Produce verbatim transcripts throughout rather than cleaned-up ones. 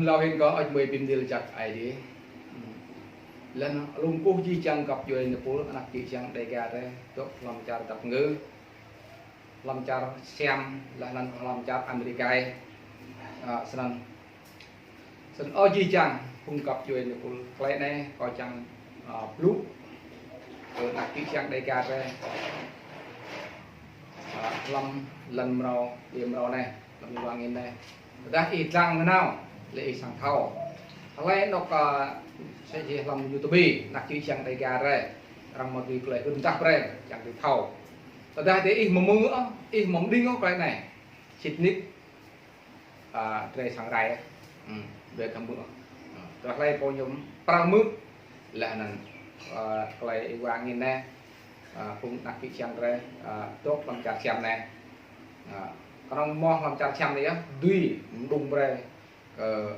Lŏ hĭn kơ ăt mơi bi mdĭl jăk ai dih. Leh anăn lŏ kkuh jih jang găp djuê nipul anak čư̆ čhiăng Dega drei dôk hlăm čar dap ngư, hlăm čar Siam, leh anăn hlăm čar Amêrika. A, snăn. Snăn ơ jih jang phung găp djuê nipul klei anei kâo čiăng, a, blŭ kơ anak čư̆ čhiăng Dega drei. A, hlăm lăn mrâo, ƀiă mrâo anei, hlăm êwa angĭn anei. Tơdah ih dlăng nanao, leh ih srăng thâo. Hlei anôk, a, sa čô hlăm YouTube, anak čư̆ čhiăng Dega drei, arăng mâo tui klei hưn mdah brei, čiăng dưi thâo. Tơdah dê ih mâo mơ̆ng, ih mâo mđing ôh klei anei. Sĭt nik, a, drei srăng rai, a. Hmm, drei khăm mơ̆. A, tơdah hlei pô ñu pral mơ̆, leh anăn, a, klei êwa angĭn anei, a, phung anak čư̆ čhiăng drei, a, dôk hlăm čar Siam anei. A, knŏng mâo hlăm čar Siam anei yơh, dưi mđung brei kơ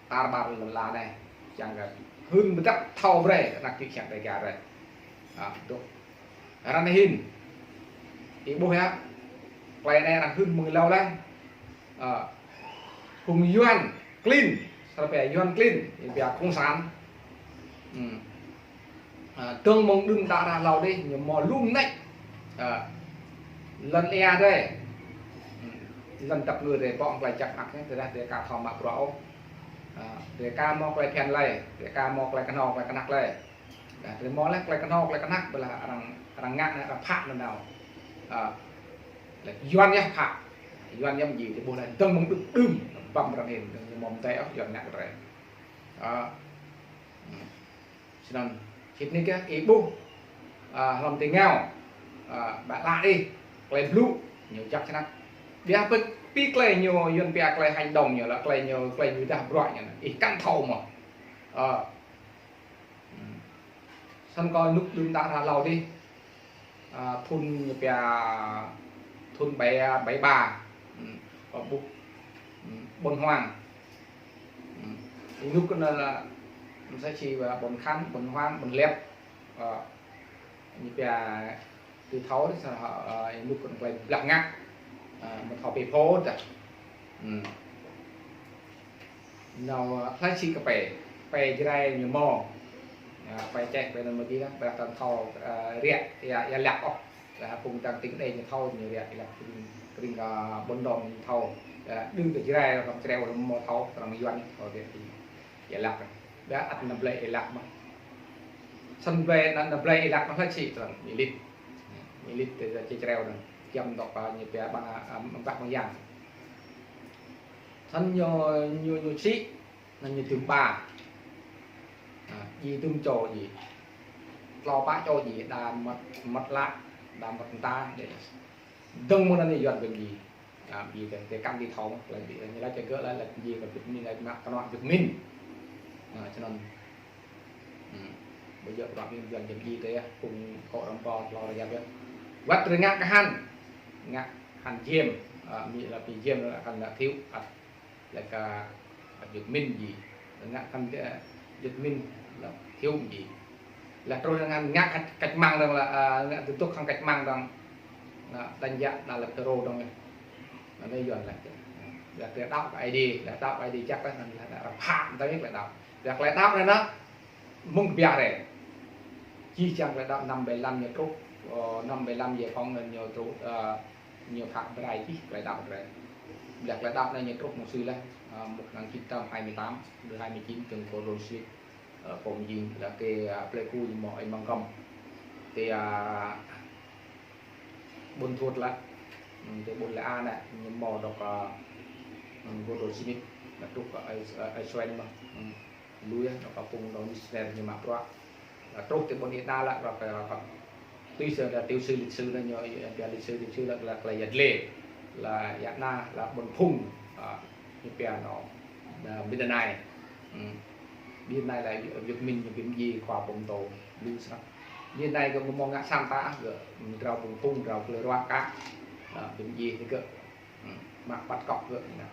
tar ƀar lăn ala anei, čiăng kơ hưn mdah thâo brei anak čư̆ čhiăng Dega drei. A, dôk. Ară anei hĭn. Ih ƀuh yơh. Klei anei arăng hưn mơ̆ng êlâo leh. A, phung Yuăn klin, srăng pia Yuăn klin, ih pia cộng sản. Hmm. A, dơ̆ng mơ̆ng đưm đă ară hlâo dih, ñu mâo lu mnêč. A, lăn êa drei. Hmm. Lăn dap ngư drei bŏ klei jăk mơak, tơdah drei ka thâo mă bruă ôh. A, drei ka mâo klei bhiăn lei, drei ka mâo klei knhâo, klei knhăk lei. A, drei mâo leh klei knhâo, klei knhăk, ƀiădah arăng, arăng ngă anei, arăng phă nanao. A, leh Yuăn yơh phă. Yuăn yơh mjing, drei ƀuh leh dơ̆ng mơ̆ng đưm, đưm, băm arăng hĭn, dơ̆ng ñu mâo mdei ôh, Yuăn ngă kơ drei. A, hmm. Snăn, sĭt nik yơh, ih ƀuh, a, hlăm ti êngao, a, ƀă lă ih, klei blŭ, ñu jăk snăk. Ƀiădah pĭt, pĭt klei ñu, Yuăn pia klei hành động ñu, leh klei ñu, klei ñu dah bruă ñu, ih kăn thâo mơh. A, hmm. Snăn kâo ênuk đưm đă ară hlâo dih. A, thŭn ñu pia thŭn bảy, bảy ba. Hmm, kâo ƀuh. Hmm, ƀuôn Hoang. Hmm, ênuk anăn leh, msĕ si ƀuôn Khăn, ƀuôn Hoang, ƀuôn Liêp. A, ñu pia ti thâo dih, sa, a, ênuk anăn klei blah ngă. A, amâo thâo pĕ phô dah. Hmm. Nao, a, hlei si kơ pĕ, pĕ Jrai ñu mâo. A, pĕ čeh, pĕ anăn mâo dih lah, pĕ tăn thâo, a, riă, êa, êa lăk ôh. Leh phung dang tĭng đei ñu thâo, ñu riă, êa lăk krĭng, krĭng, a, ƀuôn dŏng ñu thâo. A, đưm kơ Jrai, hlăm čreo mâo thâo, arăng Yuăn thâo riă ti êa lăk. Ƀiădah ăt nao blei êa lăk mơh. Snăn blei, nao, nao blei êa lăk mơh hlei si, arăng Mĭ Lĭt. Mĭ Lĭt ti čreo anăn. Giăm dôk, a, ñu pia ƀăng, a, ƀăng, ƀăng yang. Snăn ñu, ñu, ñu sĭ, anăn ñu dưm ƀă. A, djiê dŭm čô djiê. Tlâo pă čô djiê, đa măt, măt lă, đa măt mta, dê. Dơ̆ng mơ̆ng anăn ñu Yuăn bi mdjiê. A, bi dê, dê kăn dưi thâo, klei bi, ñu lač kơ gơ̆ lač, lač mdjiê kơ Việt Minh, lač mă knuă Việt Minh. A, snăn. Hmm. Ƀiădah bruă Yuăn bi mdjiê dê, phung kŏ răm bo, tlâo rơyap yơh. Wăt drei ngă kahan. Ngă kahan jiem, a, mi la bi jiem la kăn la thiu, a. Leh kơ Việt Minh djiê. Ngă kăn, ơ, Việt Minh leh thiu djiê. Leh truh ngă, ngă cách, cách mạng dơ̆ng leh, ơ, ngă tui dôk hŏng cách mạng dơ̆ng. Ngă đánh giá đa leh FULRO dơ̆ng leh. Anei Yuăn leh. Leh klei đăo kơ Aê Diê, leh đăo kơ Aê Diê jăk leh, anăn leh arăng phă mdei klei đăo. Leh klei đăo anei nă, mơ̆ng kbiă drei. Jih jang klei đăo năm bảy lăm ñu truh, ơ, năm bảy lăm giải phóng anăn ñu truh, ơ, ñu phă brei jih klei đăo drei. Leh klei đăo anei ñu truh mơ̆ng si leh, a, một ngàn chín trăm hai mươi tám, leh hai mươi chín dơ̆ng Gordon Smith, ơ, pô mjing, leh ti, a, Pleiku ñu mâo Êmăng Găm. Ti, a, Ƀuôn Thuôt leh, hmm, ti ƀuôn Lê An anei, ñu mâo dôk, a, hmm, Gordon Smith, leh truh kơ Ê-, Ê-, Êsuen mơh. Hmm. Lui, a, dôk kơ phung dôk missionary ñu mă bruă. Leh truh ti ƀuôn Êđa leh, bruă kơ, kơ tui si leh tiểu sử lịch sử anăn ñu, ơ, pia lịch sử, lịch sử leh, leh klei yăl dliê. Leh êa ana, leh ƀuôn Phung, a, ñu pia anăn, a, Mĭndanai. Hmm. Mĭndanai leh Việt Minh ñu bi mdjiê khua pô mtô lu snăk. Mĭndanai gơ̆ amâo mâo ngă sang ta, gơ̆ mdrao ƀuôn Phung, mdrao klei ruă kă. A, bi mdjiê ti gơ̆. Hmm, mă bắt cóc gơ̆ ñu ngă.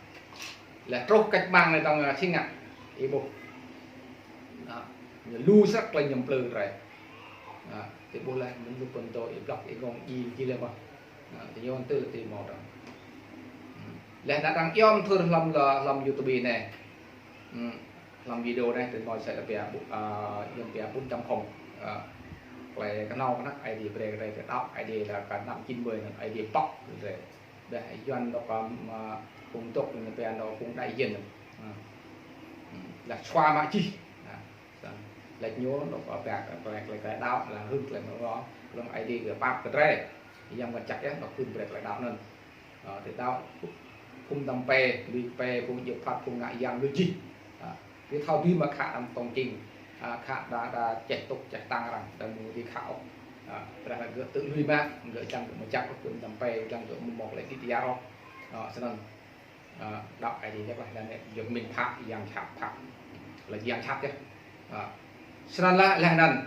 Leh truh cách mạng anei dơ̆ng, a, si ngă, ih ƀuh. A, ñu lu snăk klei ñu mplư drei. A, ti ƀuh leh, mnuih pô mtô ih blŏk ih ngŏng djiê, djiê leh mơh. A, ti ñu tơ leh ti mâo dơ̆ng. Hmm. Leh anăn arăng iêu mthưr hlăm, hlăm YouTube anei. Hmm. Hlăm video anei, tơ mâo sa lĕ pia bu-, a, iêu pia bốn chấm không. A, klei knhâo knhăk Aê Diê brei kơ drei, drei đăo Aê Diê leh kơ năm chín mươi anăn Aê Diê pŏk kơ drei. Dah Yuăn dôk, a, phung dôk ñu pia dôk phung đại diện. Hmm. Hmm. Leh sua mă čih. A, snăn. Leh ñu dôk, a, pia klei, klei, klei đăo, leh hưn klei mrâo, leh Aê Diê kơ pap kơ drei. Yang Mngăt Jăk yơh, dôk hưn brei klei đăo anăn. Ơ, drei đăo phung dăm pe, lui pe, phung djăp phat, phung ngă yang lui jih. Ơ, drei thâo dưi mă khă đăm tông čing. Ơ, khă đa, đa čeh tŭk, čeh tăng arăng, đa mâo dưi khă ôh. Ơ, drei leh gơ̆ tŭ lui mă, gơ̆ čiăng gơ̆ mjăk ôh, phung dăm pe, čiăng gơ̆ mâo mâo klei đĭ kyar ôh. Ơ, snăn. Ơ, đăo Aê Diê leh, leh anăn yơh mĭn phat, yang jhat phat. Leh yang jhat yơh. Ơ, snăn leh, leh anăn.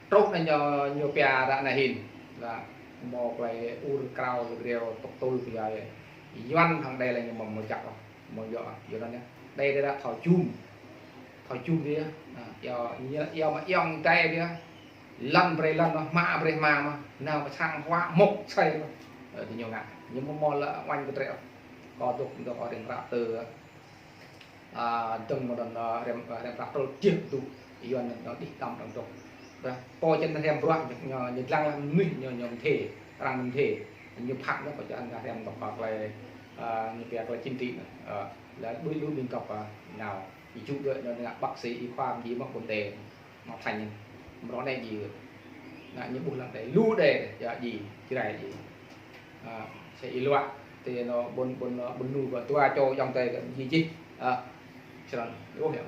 Truh anăn ñu, ñu pia ară anei hĭn. Leh mâo klei ur krao leh griêu tŭk tui pia. Yuăn hŏng đei leh ñu mâo mjăk ôh. Mâo yơh, yơh anăn yơh. Đei, đei leh thâo jum. Thâo jum dih. Ơ, yơh, yơh, yơh mă yŏng đei dih. Lăn brei lăn, hma brei hma mơh. Nao kơ sang huă mŭk sei mơh. Ơ, diñu ngă. Ñu mâo mâo leh uêñ kơ drei. Kâo dôk, dôk arăng ră tơ. A, dơ̆ng mơ̆ng anăn, a, hriăm, hriăm prăk trôl tiêk tu, Yuăn anăn dih tăm dơ̆ng dôk. Dah, pô čăn hriăm bruă ñu, ñu, ñu dlăng leh mnuih ñu, ñu mthê, arăng mthê. Ñu phat ñu pô čăn hriăm dôk pă klei, a, ñu pia klei chính trị anăn. A, leh đuĕ lu ƀĭng găp, a, nao. Ñu čŭ dơ̆ng ñu ngă bác sĩ, y khoa, mdjiê mơh ƀuôn đê. Mâo thành mrâo anei jih. Ngă ñu ƀuh lăn đei, lu đei, ya jih, Jrai jih. A, sa Y Luă, ti anôk ƀuôn, ƀuôn, ƀuôn Nu kơ dua čô ayŏng adei kơ jih jih. A, snăn, ôh ya.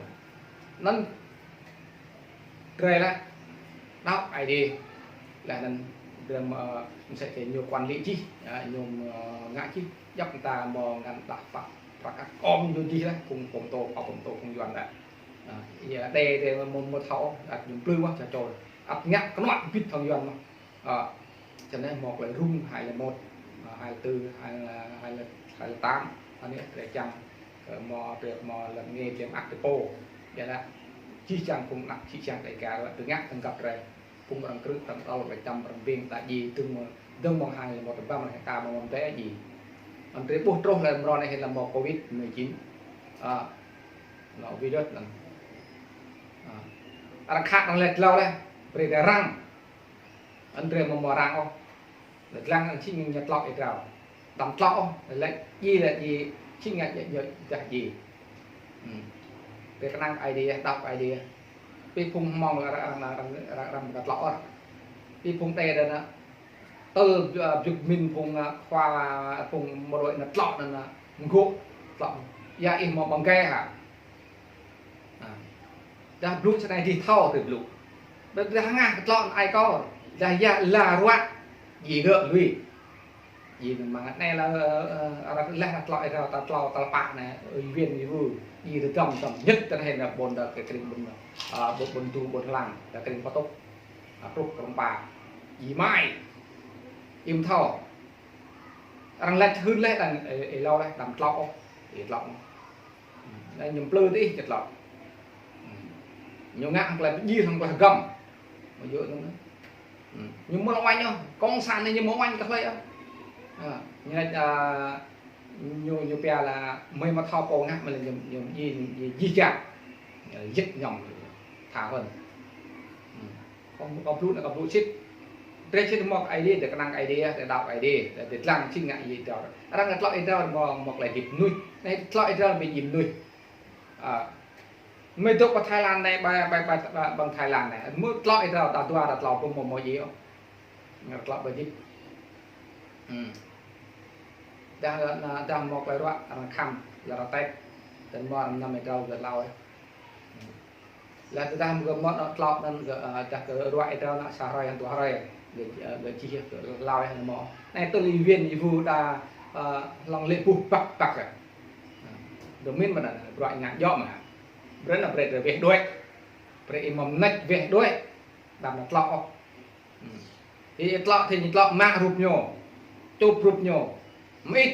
Anăn, drei leh, đăo Aê Diê. Leh anăn, drei, a, msĕ si ñu quản lý jih, a, ñu, a, ngă jih. Djăp mta mâo ngăn đah pă, prăk kăk kŏm ñu jih leh, phung, phung tô, phung tô, phung Yuăn leh. A, ya, đei, đei mâo, mâo thâo, ăt ñu mplư mơh, ča čô. Ăt ngă knuă bĭt hŏng Yuăn mơh. A, snăn mâo klei rŭng hai lẻ một, a, hai lẻ tư, hai, hai, hai lẻ tám, anei drei čiăng, ơ, mâo, drei mâo lăn ngê drei mă ăt ti pô. Ya leh, jih jang phung anak, jih jang Đêga, drei ngă tơngăp drei. Phung arăng krư̆, arăng đăl, arăng čăm, arăng ƀing, ta jih, dơ̆ng mâo, dơ̆ng mâo hai lẻ một, ƀăm arăng ka mâo mâo mdei jih. Anăn drei ƀuh truh leh mrâo anei hĭn leh mâo covid mười chín. A, Nao virus anăn. A. Arăng khă arăng leh tlâo leh. Brei drei răng. Anăn drei mâo mâo răng ôh. Leh dlăng anăn čhĭ ngă tlŏ êa drao. Đăm tlŏ ôh. Leh jih leh jih čhĭ ngă jih jih dah jih. Hmm. Drei knang Aê Diê, đăo Aê Diê. Bi phung hmăng arăng, arăng, arăng, arăng, arăng tlŏ ôh. Bi phung đei đa anăn. Tơl, a, jŭk mĭn phung, a, khua, phung mrâo anăn tlŏ anăn, a, mgô̆ tlŏ. Ya ih mâo ƀăng gai hă? A. Dah blŭ snei dih thâo ti blŭ. Dah, dah ngă tlŏ anăn ai kâo. Dah ya la ruă. Jih gơ̆ lui. Jih mơ̆ng anei leh, ơ, ơ, arăng leh tlŏ êa drao ta tlâo ta pă anei, ơ, êwiên êwư. Jih dơdăm dăm ñĕt tơ anei anăn ƀuôn dơ̆ng kơ krĭng ƀuôn, a, ƀuôn, ƀuôn Du, ƀuôn Hlang, kơ krĭng Pơtŭk. A, truh krŏng pă. Jih mai. Ih mthâo. Arăng leh hưn leh arăng, ê, ê, êlâo leh, đăm tlŏ ôh. Ih tlŏ. Hmm. Anei ñu mplư ti ih tlŏ. Hmm. Ñu ngă hŏng klei pơjing hŏng klei hgăm. Mâo yơh anăn. Hmm. Ñu mâo uêñ ôh, cộng sản anei ñu mâo uêñ kơ hlei ôh. A, ñu lač, a, ñu, ñu pia leh mei mâo thâo pô ngă mei leh ñu, ñu, ñu, ñu jih jang. Yit ñŏng. Tha hơn. Hmm. Kâo, kâo blŭ anăn kâo blŭ sĭt. Drei sĭt mâo Aê Diê, drei knang Aê Diê, drei đăo Aê Diê, drei, drei dlăng čhĭ ngă êa drao. Arăng tlŏ êa drao mâo, mâo klei hdĭp mnuih. Anei tlŏ êa drao bi jing mnuih. A, mei dôk ƀă Thái Lan anei, ƀă, ƀă, ƀă, ƀă, ƀă Thái Lan anei. Mâo tlŏ êa drao, đa dua, đa tlâo, ƀuh mâo, mâo jih ôh. Ngă tlŏ ƀă jih. Hmm. Dah, na, dah mâo klei ruă, arăng khăm, leh arăng test. Tơdah mâo arăng mñăm êa drao, gơ̆ tlŏ ôh. Hmm. Leh tơdah mgơ̆ mâo anăn tlŏ anăn gơ̆, a, dah gơ̆ ruă êa drao anăn sa hruê hŏng dua hruê. Gơ̆, a, gơ̆ čih gơ̆ tlŏ êa drao mâo. Anei tơl êwiên êwư đa, a, hlŏng lĕ buh băk băk. A. Dơ̆ng mĭn mơh anăn, bruă ngă djŏ mơh. Brei anăn brei drei weh đuĕ. Brei ih mâo mnêč weh đuĕ. Đăm anăn tlŏ ôh. Hmm. Ih tlŏ, ih tlŏ mă rup ñu. Čup rup ñu. Mơĭt.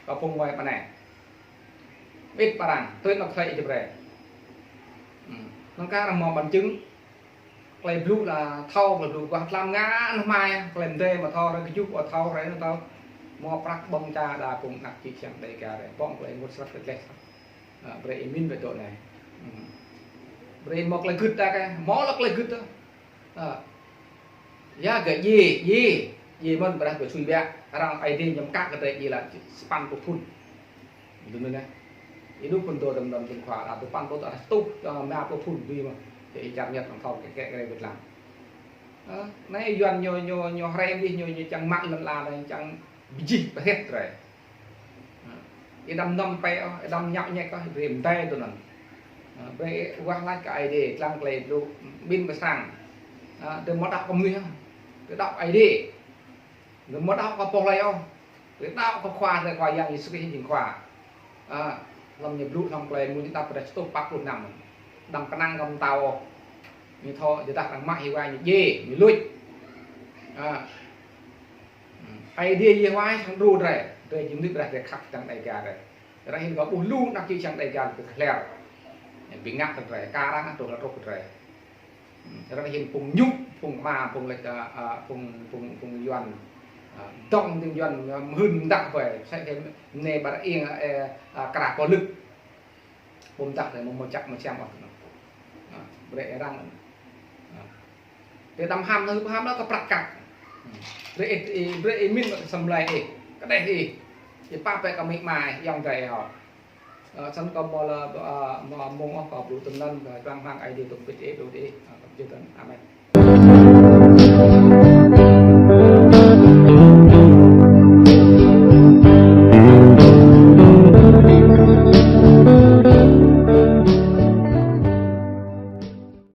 Kơ phung mơi ƀă anei. Mơĭt pă arăng, tui anôk thâo ih jăp brei. Hmm. Năng kơ arăng mâo bằng chứng. Klei blŭ leh thâo, klei blŭ wah tlam ngă anăn hmai, klei mdei mâo thâo, klei kjŭp mâo thâo, klei anăn thâo. Mâo prăk ƀơ̆ng ča đa phung anak čư̆ čhiăng Dega drei. Ƀơ̆ng klei ênguôt snăk klei dleh. Ơ, brei ih mĭn wĕ dŏ anei. Hmm. Brei mâo klei gưt đa kơ, mâo lŏ klei gưt đa. Ơ. Ya kơ djiê, djiê. Djiê mơ̆n ƀiădah kơ sui biă. Arăng Aê Diê ñu mkă kơ drei djiê lač sa păn pluh thŭn. Dŭm anei. Ih dôk phŭn dô dăm dăm dŭm khua, đa dua păn pluh, đa sa êtuh, ơ, êma pluh thŭn dui mơh. Ih čar Nhật arăng thâo kơ kơ kơ Việt Nam. Ơ, anei Yuăn ñu, ñu, ñu hrăm dih, ñu, ñu čiăng mă lăn ala anei, čiăng bi jih bi hriăm drei. Ơ, ih đăm nao pĕ ôh, ih đăm ñăk ñĕk ôh, brei mdei dŏ anăn. Ơ, brei wah lač kơ Aê Diê, dlăng klei blŭ, ƀĭn bi srăng. Ơ, drei amâo đăo kơ mnuih ôh. Drei đăo Aê Diê. Drei amâo đăo kơ pô hlei ôh. Drei đăo kơ Khua, drei Khua Yang Yêsu Krist jing Khua. Ơ, hlăm ñu blŭ hlăm klei mmuñ đăp drei sa êtuh pă pluh năm. Đăm knang kơ mtao ôh. Ñu thâo, tơdah arăng mă Yêhôwa ñu djiê, ñu luč. Ơ. Aê Diê Yêhôwa srăng đru drei, drei jing mnuih ƀiădah drei khăp čiăng Dega drei. Arăng hĭn kơ ƀuh lu anak čư̆ čhiăng Dega kơ lhiăr. Bi ngă kơ drei, ka arăng truh lŏ truh kơ drei. Arăng hĭn phung Nhŭ, phung Kma, phung lĕ, ơ, ơ, phung, phung, phung Yuăn. Ơ, dŏng tĭng Yuăn, ơ, mhưn mdah ƀai, sa kơ mnê ƀar iêng, ơ, ơ, kra kơ lưk. Ƀuh mdah lĕ mâo, mâo čăk mâo čiăng ôh. Ơ, brei arăng. Ơ. Drei đăm ham, hưp ham lŏ kơ prăk kăk. Brei, brei ih mĭn asei mlei ih, kđeh ih. Ih pap pĕ kơ amĭ ama ih, ayŏng adei ih hŏ. Ơ, snăn kâo amâo lŏ, ơ, amâo mông ôh kâo blŭ tinăn, kâo čuang hmăng Aê Diê dôk mbĭt ih, dôk ih. Ơ, kâo jih dơ̆ng. Amen.